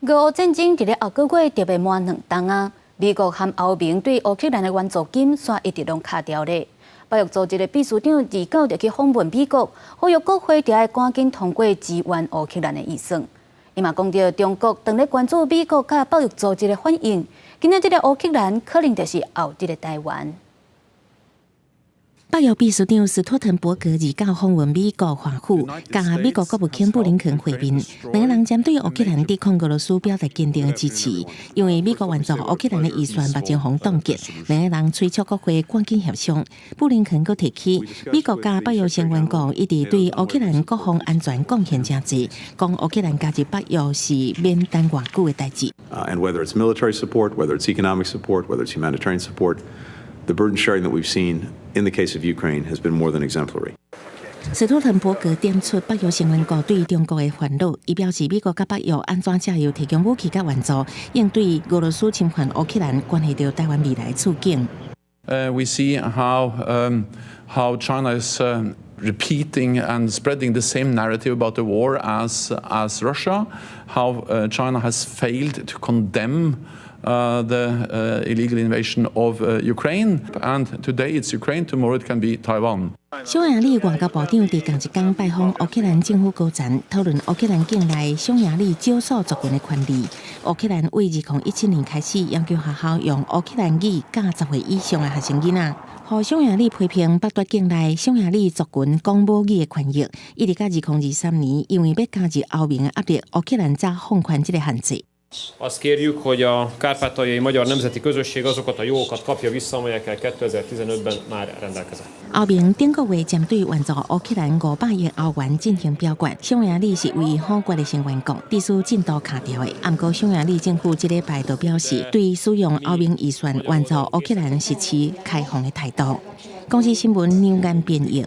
俄烏戰爭佇咧後個月就欲滿2冬啊！美國和歐盟對烏克蘭的援助金煞一直攏卡牢咧。北約組織的秘書長二九就去訪問美國，呼籲國會著愛趕緊通過支援烏克蘭的預算。伊嘛講著中國當咧關注美國佮北約組織的反應，今仔這個烏克蘭可能就是後一個台灣。北約秘書長斯托滕伯格二九訪問美國華府，佮美國國務卿布林肯會面，兩个人針對烏克蘭抵抗俄羅斯表達堅定的支持。因為美國援助烏克蘭的預算目前予凍結，兩个人催促國會趕緊協商。布林肯閣提起，美國佮北約成員國一直對烏克蘭國防安全貢獻誠濟，講烏克蘭加入北約是免等偌久的代誌。 And whether it's military support, whether it's economic support, whether it's humanitarian support, the burden sharing that we've seen in the case of Ukraine has been more than exemplary. 斯托滕伯格點出北約成員國對中國的煩惱，伊表示美國佮北約按怎藉由提供武器佮援助，應對俄羅斯侵犯烏克蘭，關係著台灣未來處境。 We see how China is repeating and spreading the same narrative about the war as Russia, how China has failed to condemn the illegal invasion of Ukraine. And today it's Ukraine, tomorrow it can be Taiwan. 匈牙利外交部長佇仝一工拜訪烏克蘭政府高層，討論烏克蘭境內匈牙利少數族群的權利。烏克蘭對2017年開始要求學校用烏克蘭語教10歲以上的學生囡仔，予匈牙利批評剝奪境內匈牙利族群講母語的權益。一直到2023年，因為欲加入歐盟的壓力，烏克蘭才放寬這个限制。 Azt kérjük, hogy a kárpátaljai magyar nemzeti közösség azokat a jogokat kapja vissza, amelyekkel 2015-ben már rendelkezett. 歐盟頂個月針對援助烏克蘭500億歐元進行表決，匈牙利是唯一否決的成員國，致使進度卡著的。毋過匈牙利政府這禮拜就表示，對使用歐盟預算援助烏克蘭是持開放的態度。公視新聞梁安編譯。